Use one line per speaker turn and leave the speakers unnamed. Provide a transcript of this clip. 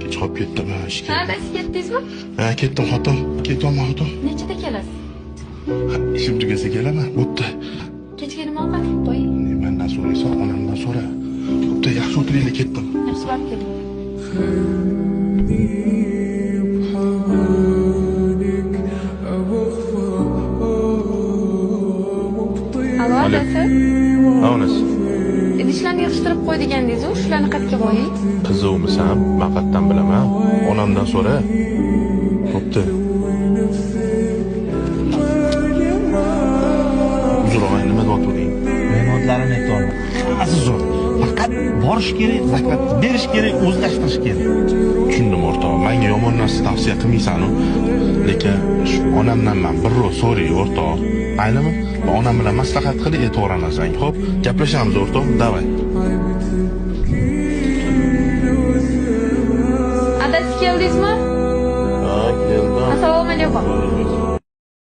Kech qolib ketdim ha ishga.
Ha, adasi ketdingizmi?
Ha, ketdim xotin. Ketyapman xotin.
Nechada kelasiz?
Ishim tugasa kelaman. Bo'pti.
Kechga nima ovqat qilib qo'ying?
Mendan so'raysan, onamdan so'ra. Bo'pti, yaxshi o'tiringlar, ketdim.
Yaxshi borib keling. Alo, adasi.
Ha, onasi.
Idishlarni yig'ishtirib qo'y degandingiz-ku, shularni qayerga qo'ying?
Qizuvmisan? Men qayerdan bilaman? Onamdan so'ra. Bo'pti. Uzr og'ay, nima deyapti?
Remontlarini aytyapman. Hammasi zo'r. Faqat borish kerak, zaklat berish kerak, o'zlashtirish kerak.
Tushundim o'rtoq. Menga yomon narsa tavsiya qilmaysan-u. Lekin shu onamdan men birrov so'ray o'rtoq. Maylimi? Onam bilan maslahat qilib aytaveraman senga. Xo'p, gaplashamiz o'rtoq. Davay.
Adasi keldingizmi?
Ha, keldim.
Assalomu alaykum.